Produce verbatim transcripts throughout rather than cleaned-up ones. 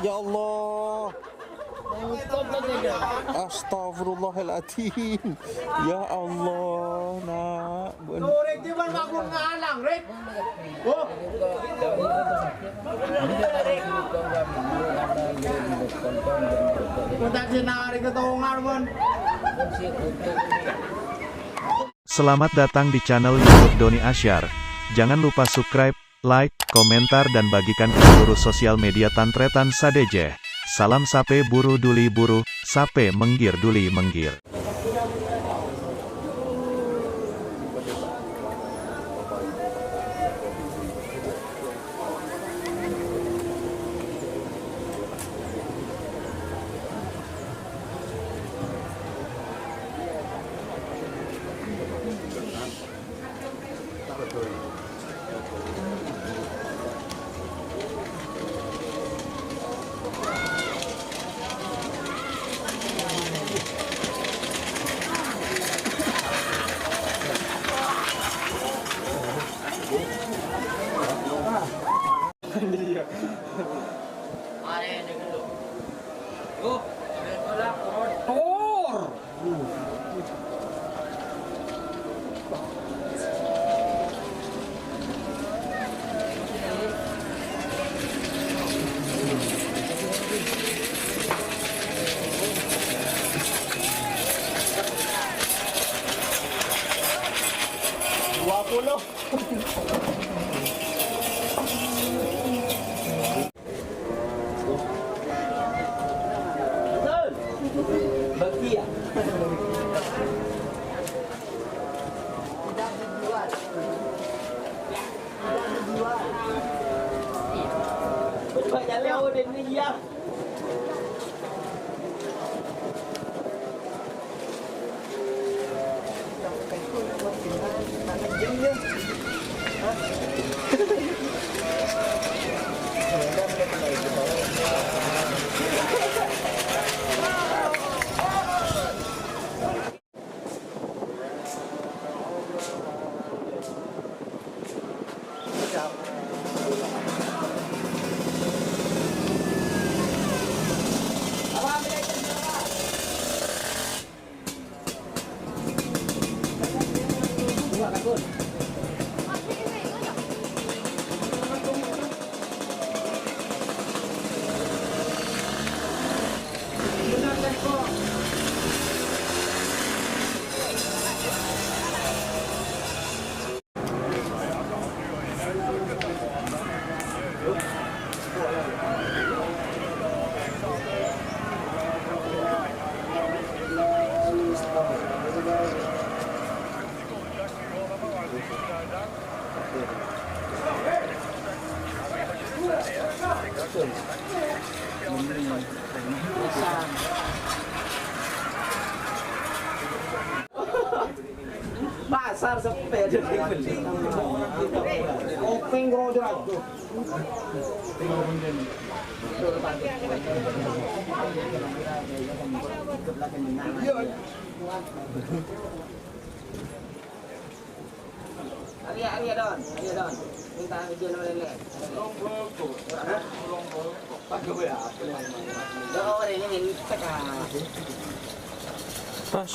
Ya Allah. Astagfirullahaladzim. Ya Allah, nak. Bun- Selamat datang di channel YouTube Doni Asyar. Jangan lupa subscribe, like, komentar, dan bagikan ke seluruh sosial media Tantretan sadhâjâ. Salam sapè buru duli buru, sapè mèngghir duli mèngghir. Dua puluh. Pasar sepi, ada yang beli. Kopeng, Bro, Bro. Iya. Arèya, arèya, Don. Arèya, Don. Minta izin oleh le. Pas.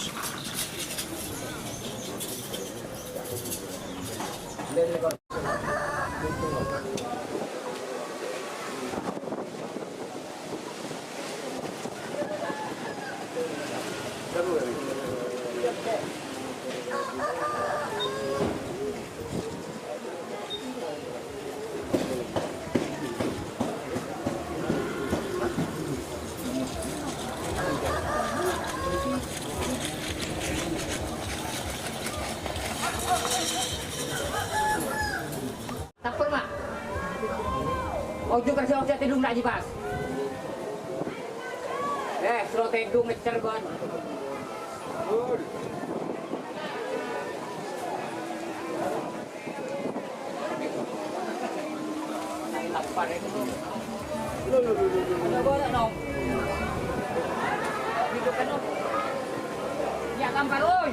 Tapper, Ma'. Ojo kerja ojo tedung nak jipas. Eh, sero tedung ngecer, Bon. Tapper itu. Lo, lo, lo, lo, lo. Ada barang, no. Gitu kan, no. Ya, tampar, oi.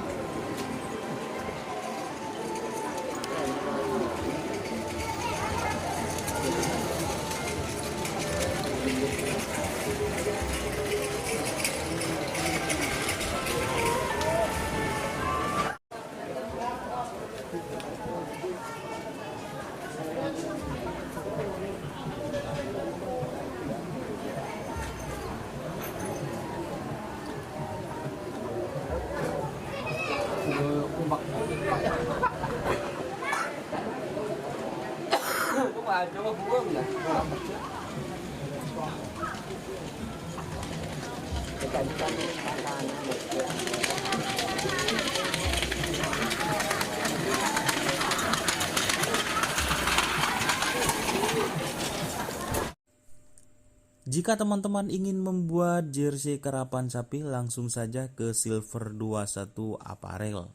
Jika teman-teman ingin membuat jersey karapan sapi, langsung saja ke Silver dua satu Apparel.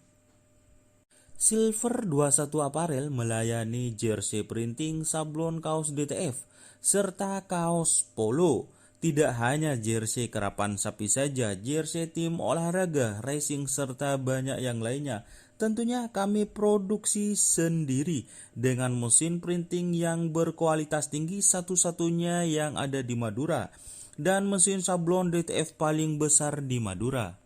Silver dua satu Apparel melayani jersey printing, sablon kaos D T F, serta kaos polo. Tidak hanya jersey karapan sapi saja, jersey tim olahraga, racing, serta banyak yang lainnya. Tentunya kami produksi sendiri dengan mesin printing yang berkualitas tinggi, satu-satunya yang ada di Madura, dan mesin sablon D T F paling besar di Madura.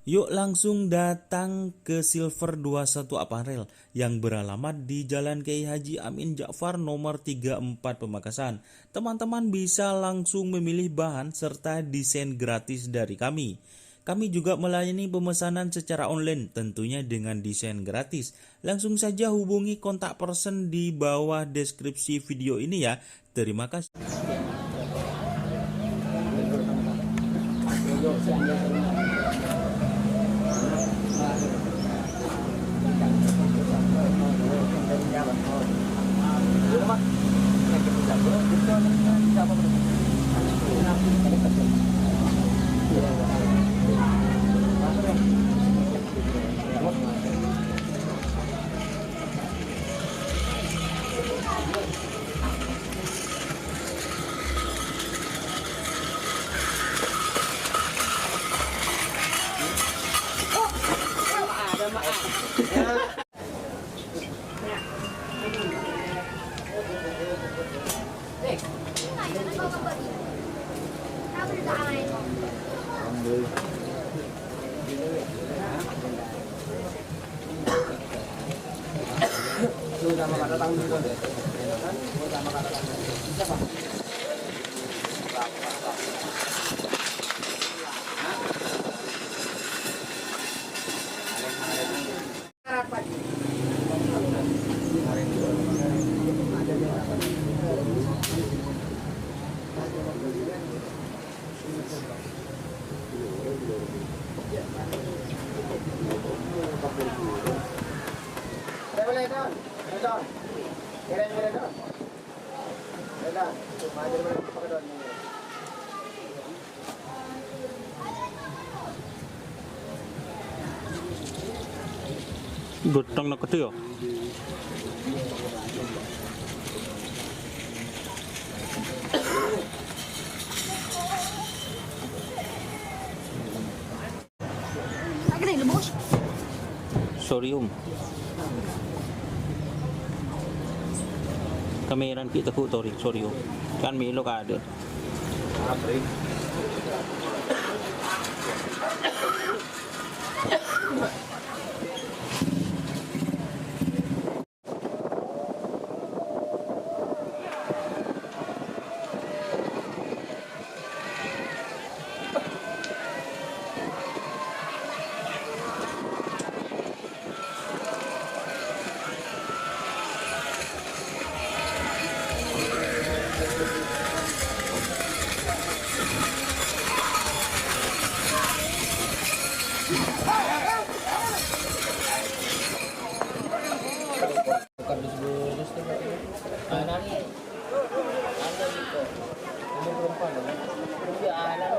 Yuk langsung datang ke Silver dua satu Apparel yang beralamat di Jalan Kiai Haji Amin Ja'far nomor tiga empat Pamekasan. Teman-teman bisa langsung memilih bahan serta desain gratis dari kami. Kami juga melayani pemesanan secara online, tentunya dengan desain gratis. Langsung saja hubungi kontak person di bawah deskripsi video ini ya. Terima kasih. Gotong nak kecil. Sorry, Om. Kameran ki' teggu' tori, sorry, Om. Kan milo ka adâ'. Bukan di seluruh listrik, Pak, ya. Nah, nanti, nanti gitu. Ini perempuan, ya. Iya, anak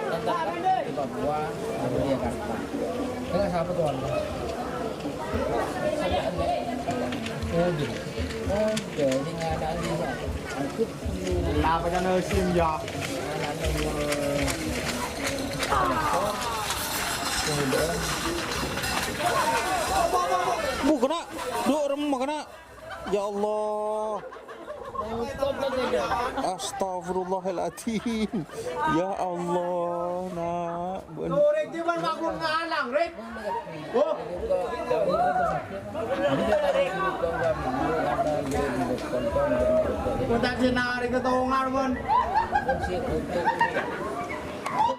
tentang di Papua, sama di Jakarta. Enggak, siapa tuh, Wan? Udin. Oke, ini nggak ada lagi, Pak. Aku Kenapa jangan musim ya? Bu, kena. Duh, remah kena. Ya Allah. Astagfirullahaladzim. Ya Allah, nak. Bun. Tuh, Rik, gimana bangun ngalang, Rik? Oh. Kok tak jenari ketongan, Bun?